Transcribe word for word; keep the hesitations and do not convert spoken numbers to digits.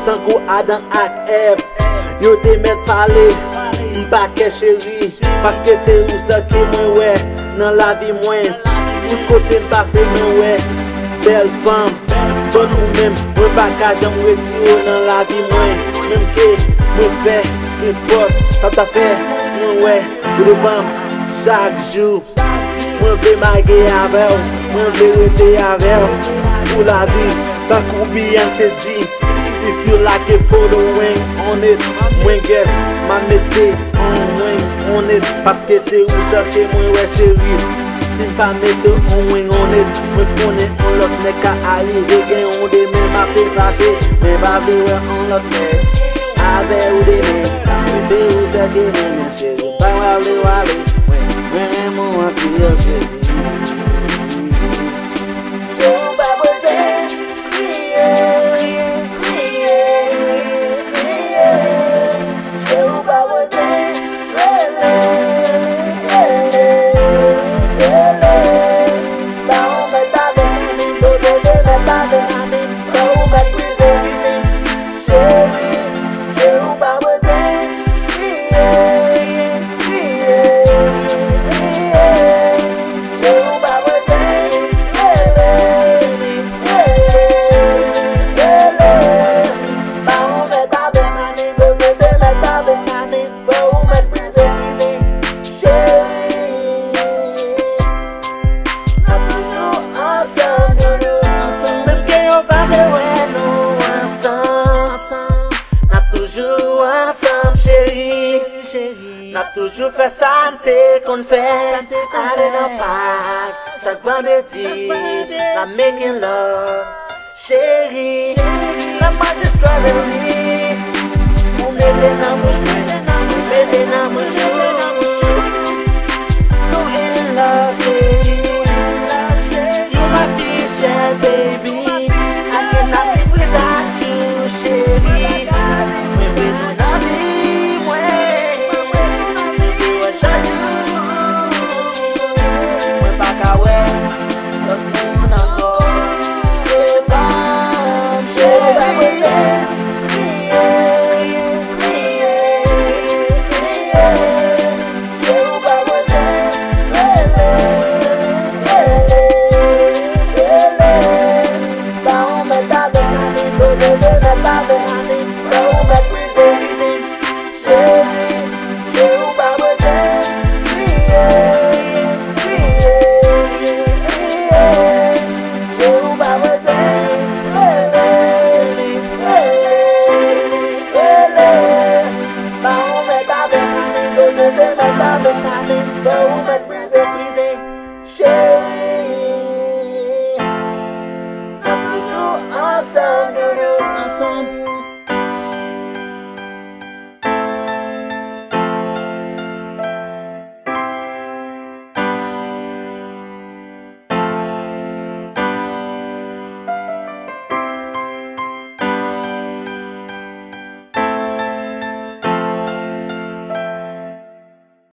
Tankou Adan ak Èv, yo te mèt pale. M pa kè cheri, paske se ou sèl ke mwen wè nan lavi mwen. Tout kote m pase, mwen wè bèl fanm. Bon, ou menm, mwen pa ka janm retire w nan lavi mwen. Menm ke mwen fè nenpòt sa w ta fè, mwen wè ou devan m chak jou. Mwen vle mage avè w, mwen vle rete avè w pou lavi. Tankou Beyoncé di, "If you like it, put a ring on it." Mwen guess, m a mete on ring on it, paske se ou sèl ke mwen wè cheri. Si m pa mete on ring on it, mwen konnen on lòt nèg ka arive gen yon demen m ape fache, men pa vle wè on lòt nèg avè ou demen, paske se ou sèl ke mwen renmen cheri. Pa wale wale, mwen, mwen renmen w anpil cheri. Cheri, ou pa bezwen kriye, kriye, kriye. Cheri, ou pa bezwen rele, rele, rele. Baron mèt pa de mani, sosyete mèt pa de mani. Fè ou mèt brize, brize. Cheri, cheri, ou pa bezwen kriye, kriye, kriye. Cheri, ou pa bezwen rele, rele, rele. Baron mèt pa de mani, sosyete mèt pa de mani. Fè ou mèt brize, brize. Cheri, n ap toujou ansanm, doudou. Menm ke yo pa vle wè nou ansanm, n ap toujou ansanm, cheri. N ap toujou fè sa n te konn fè. Ale nan pak chak vandredi, n ap making love. Cheri, n ap manje strawberry.